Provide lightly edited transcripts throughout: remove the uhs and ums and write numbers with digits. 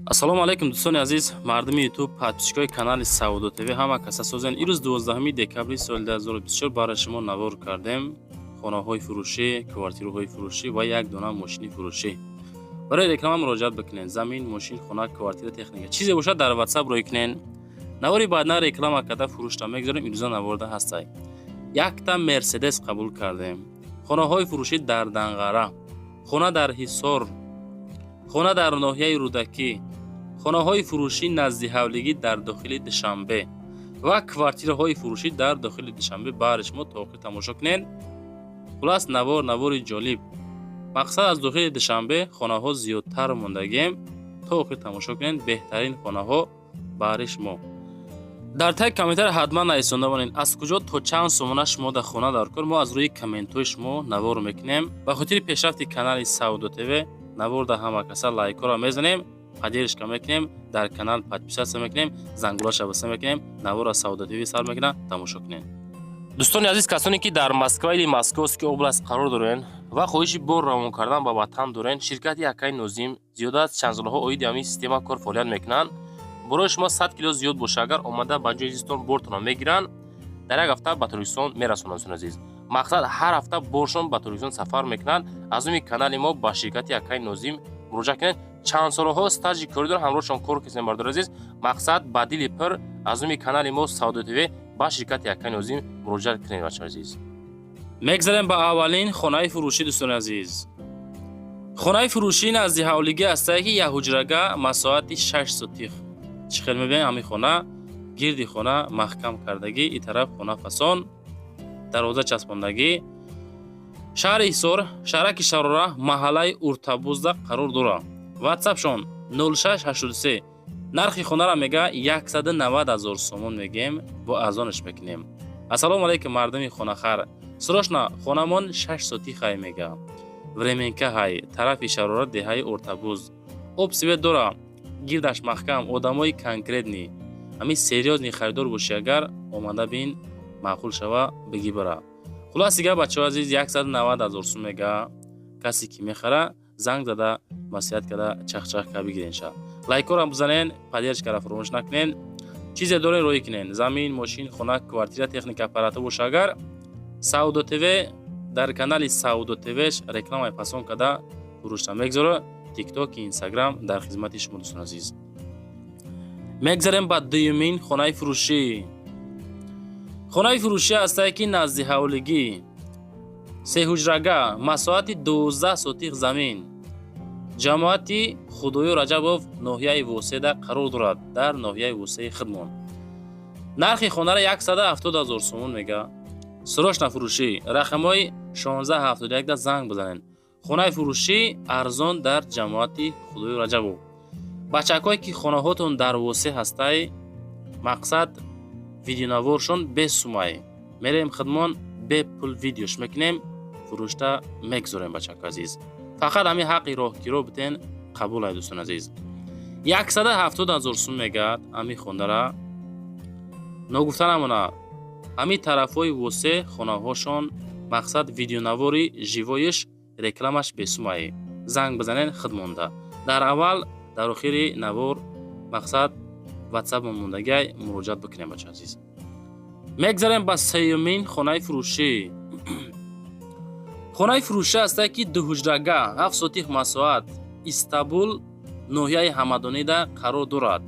Ассалому алайкум, дӯстони азиз, мардуми Ютуб, подписчикои канали Савдо ТВ, ҳама каса созен. Ирӯз, 12 декабри соли 2024, барои шумо навор кардем: хонаҳои фурӯшӣ, квартираҳои фурӯшӣ ва як дона мошини фурӯшӣ. Барои реклама муроҷиат бикунед. Замин, мошин, хона, квартира, техника, чизе бошад, дар Ватсап рӯй кунед. Навори баъдна реклама карда фурӯшта мегузорем. Ирӯза наворда ҳастай. Якта Мерседес қабул кардем, хонаҳои фурӯшӣ дар Данғара, хона дар Ҳисор, хона дар ноҳияи Рӯдакӣ, хонаҳои фурӯшӣ назди ҳавлигӣ дар дохили Душанбе ва квартираҳои фурӯшӣ дар дохили Душанбе. Баҳри шумо то охир тамошо кунед. Хулас, навор навори ҷолиб. Мақсад, аз дохили Душанбе хонаҳо зиёдтар мондагием. То охир тамошо кунед, беҳтарин хонаҳо баҳри шумо. Дар таги комментар ҳатман нависонда монед, аз куҷо то чанд сомона шумо дар хона дар кор. Мо аз рӯи комментҳои шумо навор мекунем. Ба хотири пешрафти канали Савдо ТВ навор дар ҳама каса лайкҳоро мезанем, поддержка мекунем, дар канал подписаться мекунем, зангулаша баста мекунем. Наворро Савдо ТВ сар мекунам, тамошо кунед. Дӯстони азиз, касоне ки дар Москва или Московский область қарор дорен ва хоҳиши бор равон кардан ба ватан дорен, ширкати акаи Нозим зиёда аз чанд солҳо оиди ҳамин система кор фаъолият мекунанд. Борои шумо 100 кило зиёд боша агар, омада ба ҷои зистон бортонро мегиранд, дар як ҳафта ба Тоҷикистон мерасонанд. Дӯстони азиз, мақсад, ҳар ҳафта боршон ба Тоҷикистон сафар мекунанд. Аз номи канали мо ба ширкати акаи Нозим муроҷиат кунед. Чанд солҳо стажи корӣ доранд, ҳамроҳшон кор кардем. Бардори азиз, мақсад, ба дили пир аз номи канали мо Савдо ТВ ба ширкати акаи Нозим муроҷиат кунед, бачаҳои азиз. Мегзарем ба аввалин хонаи фурӯшӣ. Дӯстони азиз, хонаи фурӯшӣ назди ҳавлигӣ ҳастае, ки якҳуҷрага, масоҳати 6 сотих. Чӣ хел мебинем, ҳамин хона гирди хона маҳкам кардагӣ, и тараф хона фасон, дарвоза часпондагӣ. Шаҳри Ҳисор, шаҳраки Шарора, маҳаллаи Уртабузда қарор дорад. Ватсапшон 0683. Нархи хонаро мега 190 ҳазор сомон мегем, бо арзонаш мекунем. Ассалому алайкум, мардуми хонахар, срочно хонамон 6 сотих ҳай, мега, временка ҳай, тарафи Шарора, деҳаи Уртабуз, об, свет дора, гирдаш маҳкам, одамои конкретный, ҳамин серьёзный харидор бошӣ агар, омада бин, маъқул шава, бигӣ бара. Хулас дига, бачаҳои азиз, 190 ҳазор сум мега. Касе ки мехара, занг зада, маслиҳат карда, чахчах ка бигиренша. Лайкҳоро бизанен, поддержкаро фаромӯш накунен. Чизе дорен, роҳӣ кунен. Замин, мошин, хона, квартира, техника, аппарата боша агар, Савдо ТВ дар канали Савдо ТВш рекламаи фасон карда фурӯшта мегзора. Тикток, Инстаграм дар хизмати шумо, дӯстон азиз. Мегзарем ба дуюмин хонаи фурӯшӣ. Хонаи фурӯшӣ ҳастае, ки назди ҳавлигӣ, сеҳуҷрага, масоҳати 12 сотих замин, ҷамоати Худоё Раҷабов, ноҳияи Воседа қарор дорад, дар ноҳияи Восеи хидмон. Нархи хонаро 170 ҳазор сомон мега. Срочно фурӯшӣ, рақамҳои 1671 занг бизанед. Хонаи фурӯшӣ арзон дар ҷамоати Худоё Раҷабов. Бачакҳое ки хонаҳотон дар Восе ҳастай, мақсад, видеонаворшон бесумай, мерем хидмон, бепул видеош мекунем, фурӯшта мегузорем. Бачако азиз, фақат ҳамин ҳаққи роҳкиро битен, қабул ай. Дӯстон азиз, 170 ҳазор сум мегӯяд ҳамин хонара. Ногуфта намона, ҳамин тарафҳои Восе хонаҳошон, мақсад, видеонавори живоиш, рекламаш бесумай. Занг бизанен хидмонда. Дар аввал, дар охири навор, мақсад, ватсапмон мондагиай, муроҷиат бикунем, бача азиз. Мегзарем ба сеюмин хонаи фурӯшӣ. Хонаи фурӯшӣ ҳастае, ки дуҳуҷрага, 7 сотих масоҳат, Истабул, ноҳияи Ҳамадонида қарор дорад.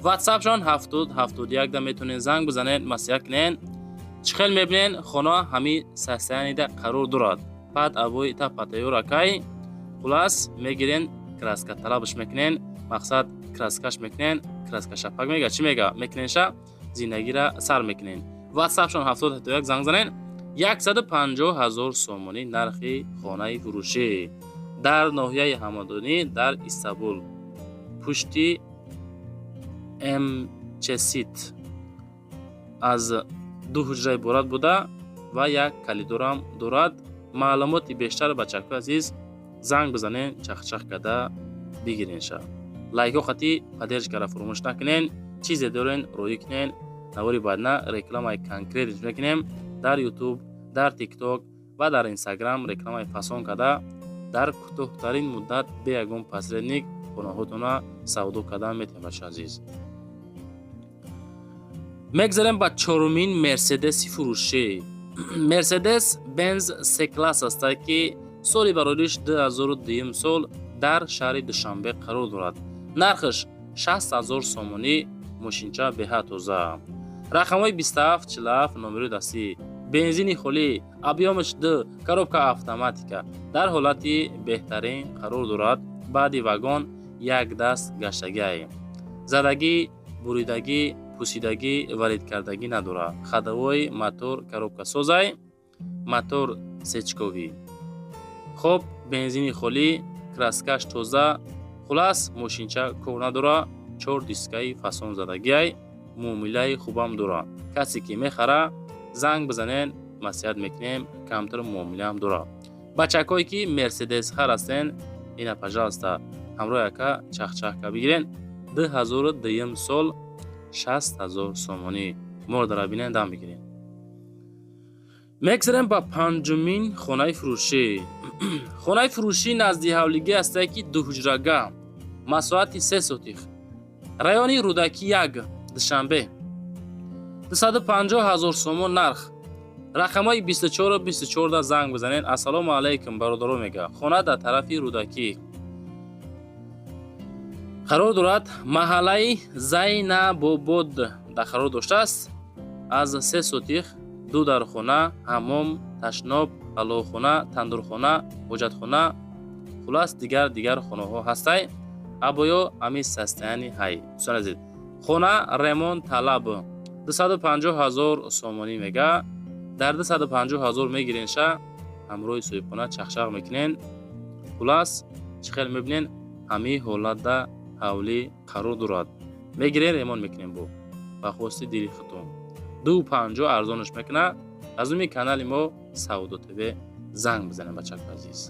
Ватсапшон 7071-да метавонед занг бизанед, маслиҳат кунед. Чӣ хел мебинед, хона ҳамин состояниеда қарор дорад. Баъд авои та патаёракай. Хулас, мегирен, краска талабш мекунен, мақсад, краскаш мекунен, краска шапак мега, чӣ мега, мекуненша, зиндагира сар мекунен. Ватсапшон 7071, занг занен. 150 ҳазор сомонӣ нархи хонаи фурӯшӣ дар ноҳияи Ҳамадонӣ, дар Истабул, пушти МЧСит, аз ду ҳуҷра иборат буда ва як калидорам дорад. Маълумоти бештар, бачакҳои азиз, занг бизанен, чахчах карда бигиренша. Лайкҳо хати поддержкаро фаромӯш накунен. Чизе дорен, роҳӣ кунен. Навори баъдна рекламаи конкрет мекунем дар Ютуб, дар Тикток ва дар Инстаграм, рекламаи фасон карда, дар кӯтоҳтарин муддат, бе ягон посредник. Хонаҳотона савдо кардан метавонед, бача азиз. Мегзарем ба чорумин Мерседеси фурӯшӣ. Мерседес Бенз С класс ҳастад, ки соли барориш 2002 сол, дар шаҳри Душанбе қарор дорад. Нархаш 60 000 сомонӣ. Мошинча беҳад тоза, рақамҳои 27 47 номери дастӣ, бензини холӣ, объём аш д, коробка автоматика, дар ҳолати беҳтарин қарор дорад. Баъди вагон як даст гаштагиай, задагӣ, буридагӣ, пусидагӣ, валидкардагӣ надорад. Ходовой, мотор, коробка созай, мотор сечковый. Хоб, бензини холӣ, краска ш тоза. Хулас, мошинча кор надорад. Чор дискаи фасон задагиай, муомилаи хубам дорад. Касе ки мехара, занг бизанен, маслиҳат мекунем, камтар муомилаам дорад. Бачакҳое ки Мерседес хар ҳастен, ина, пожалуйста, ҳамроҳ ака чахчахка бигирен. 2002 сол, 60 000 сомонӣ. Моро дара бинен, дам бигирен. Мегзарем ба панҷумин хонаи фурӯшӣ. Хонаи фурӯшӣ назди ҳавлигӣ ҳастае, ки дуҳуҷрага, масоҳати 3 сотих, райони Рӯдакӣ 1, Душанбе, 250 000 сомон нарх. Рақамҳои 24 24 занг бизанед. Ассалому алайкум, бародаро, мега. Хона дар тарафи Рӯдакӣ қарор дорад, маҳаллаи Зайнабобод дар қарор доштааст. Аз 3 сотих, ду дархона, ҳаммом, ташноб, ҳаловхона, тандурхона, ҳоҷатхона, хулас, дигар дигар хонаҳо ҳастай. Абоё ами состояние ҳай. Дӯстони азиз, хона ремонт талаб. 250 000 сомонӣ мега. Дар 250 000 мегиренша, ҳамроҳи соҳибхона чахчах мекунен. Хулас, чӣ хел мебинен, ҳамаи ҳолатда ҳавлӣ қарор дорад. Мегирен, ремонт мекунем, бо ба хости дили худтон. 2,50 арзонаш мекунад. Аз номи канали мо Савдо ТВ занг бизанем. Бачако азиз,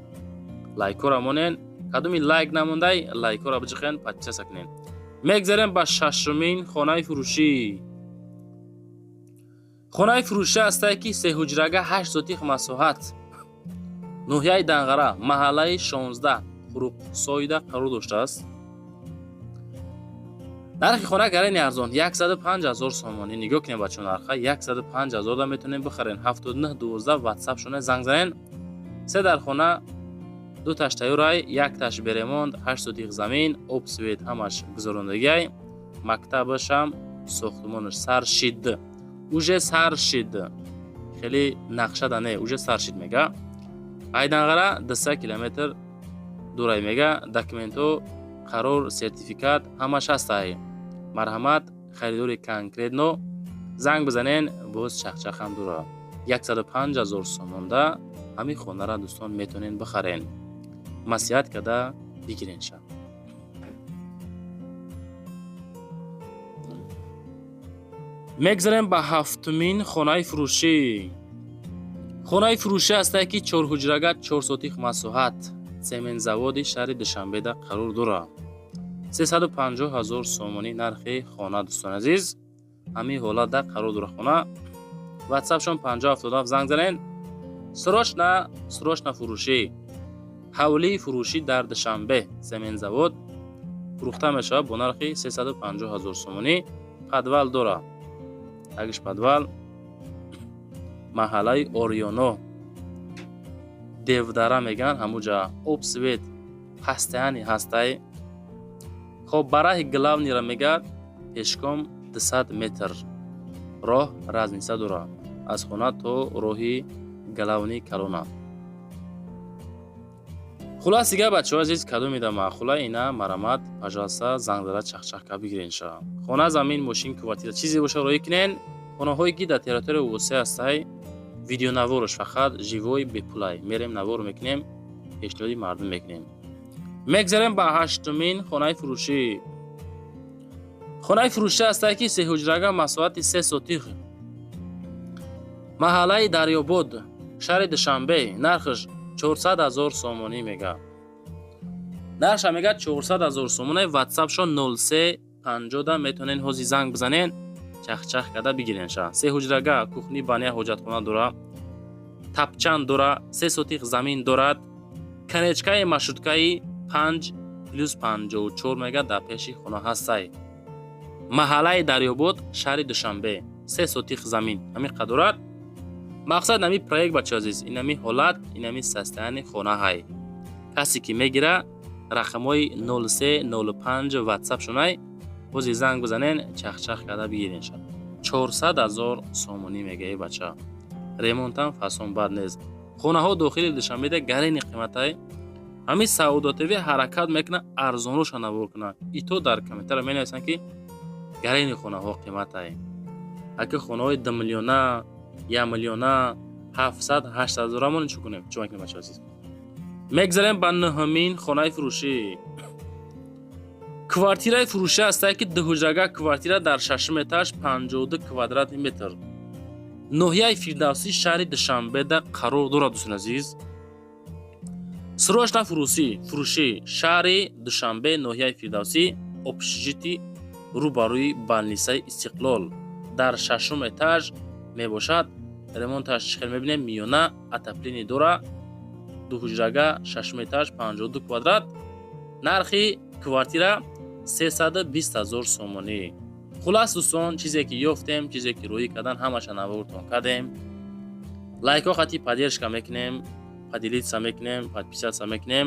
лайкҳоро монен. Кадоми лайк намондай, лайкҳоро биҷиқен, подписаться кунен. Мегзарем ба шашумин хонаи фурӯшӣ. Хонаи фурӯшӣ ҳастае, ки сеҳуҷрага, 8 сотих масоҳат, ноҳияи Данғара, маҳаллаи 16, Хуруқсойда қарор доштааст. Нархи хона гарани арзон, 105 000 сомонӣ. Нигоҳ кунем, бачо, нарха 105 000 да метавонем бихарен. 79 12 ватсапшона занг занен. Се дархона, ду таш тайёрай, як таш бе ремонт, 8 сотих замин, об, свет ҳамаш гузарондагиай. Мактабашам сохтмонаш сар шид, уже сар шид, хеле нақшада не, уже сар шид, мега. Ай Данғара 200 километр дурай, мега. Документҳо, қарор, сертификат ҳамаш ҳастай. Марҳамат, харидори конкретно занг бизанен. Боз чахчахам дура. 105 000 сомонда ҳамин хонара, дӯстон, метавонен бихарен, маслиҳат карда бигиренша. Мегзарем ба ҳафтумин хонаи фурӯшӣ. Хонаи фурӯшӣ ҳастае, ки чорҳуҷрага, 4 сотих масоҳат, сементзаводи шаҳри Душанбеда қарор дорад. 350 000 сомонӣ нархи хона. Дӯстони азиз, ҳамин ҳолатда қарор дорад хона. Ватсапшон 5077, занг занен. Срочно, срочно фурӯшӣ. Ҳавлии фурӯшӣ дар Душанбе, сементзавод, фурӯхта мешавад бо нархи 350 000 сомонӣ. Подвал дорад, тагиш подвал. Маҳаллаи Орёно, Девдара мегӯянд ҳамуҷа. Об, свет постоянный ҳастай. Хоб, ба раҳи главный ра мегӯяд, пешком 200 метр роҳ разница дорад аз хона то роҳи главный калона. Хулас, дигар, бачаҳо азиз, кадомида маъқула, ина, марамат, пожалуйста, занг зада, чахчахка бигиренша. Хона, замин, мошин, квартира, чизе боша, роҳӣ кунен. Хонаҳое ки дар территорияи Восеъ ҳастай, видеонавораш фақат живой, бепулай мерем, навор мекунем, пешниҳоди мардум мекунем. Мегзарем ба ҳаштумин хонаи фурӯшӣ. Хонаи фурӯшӣ ҳастае, ки сеҳуҷрага, масоҳати 3 сотих, маҳаллаи Дарёбод, шаҳри Душанбе. Нархаш 400 000 сомонӣ мега. Нархша мега 400 000 сомоне. Ватсапшон 03 50, метавонен ҳози занг бизанен, чахчах карда бигиренша. Се ҳуҷрага, кухня, баня, ҳоҷатхона дора, тапчан дора, 3 сотих замин дорад. Конечка и маршрутка и панҷ. Плюс 54 мега дар пеши хона ҳастай. Маҳаллаи Дарёбод, шаҳри Душанбе, 3 сотих замин ҳамин қадорат. Мақсад нами проект, бача азиз, инами ҳолат, инами состояние хонаҳай. Касе ки мегира, рақамҳои 0305 ватсап шунай, бози занг бизанен, чахчах карда бигирен. Шад 400 ҳазор сомонӣ мегаи, бача. Ремонтам фасон бад нест. Хонаҳо дохили Душанбеда гарени қиматай. Ҳамин Саодо ТВ ҳаракат мекунад арзонроша навор кунад. Ито дар комментария менависанд, ки гарени хонаҳо қиматай. Аки хонаҳои 2 миллиона, 1 миллиона 700, 800 ҳазорамон чӣ кунем, чӣ мекунем, бача азиз? Мегзарем ба нӯҳумин хонаи фурӯшӣ. Квартираи фурӯшӣ ҳастае, ки дуҳуҷрага квартира дар шашум этаж, 52 квадратный метр, ноҳияи Фирдавсӣ, шаҳри Душанбеда қарор дорад. Дӯстони азиз, срочно фурӯшӣ, шаҳри Душанбе, ноҳияи Фирдавсӣ, общежитие рӯбарӯи больницаи Истиқлол, дар шашум этаж мебошад. Ремонташ чӣ хел мебинем, миёна, отопление дора. Дуҳуҷрага, шашум этаж, 52 квадрат, нархи квартира 320 ҳазор сомонӣ. Хулас, дӯстон, чизе ки ёфтем, чизе ки рӯӣ кардан, ҳамаша навортон кардем. Лайкҳо хати поддержка мекунем, поделиться мекунем, подписаться мекунем.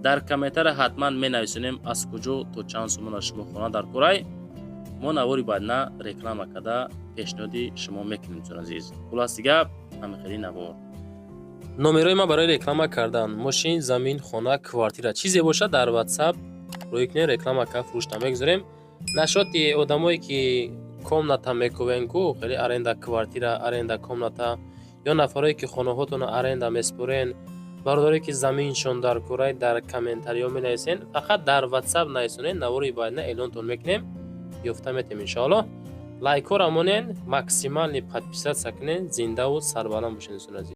Дар комментария ҳатман менависонем, аз куҷо, то чанд сомон аз шумо хона дар курай. Мо навори баъдна реклама карда пешниҳоди шумо мекунем, дӯстон азиз. Хуласи гап, ҳамин хели навор. Номерои ман барои реклама кардан мошин, замин, хона, квартира, чизе бошад, дар ватсап рӯй кунем, реклама кард, фурӯшта мегузорем. Нашоти одамое ки комната мекувен ку, хеле аренда квартира, аренда комната, ё нафарое ки хонаҳотонро аренда меспорен, бародарое ки заминшон дар курай, дар комментариҳо менависен. Фақат дар ватсап нависонед, навори баъдна эълонтон мекунем, ёфта метем, иншоаллоҳ. Лайкҳоро монен, максимальный подписаться кунен. Зиндаву сарбаланд бошед, дӯстони азиз.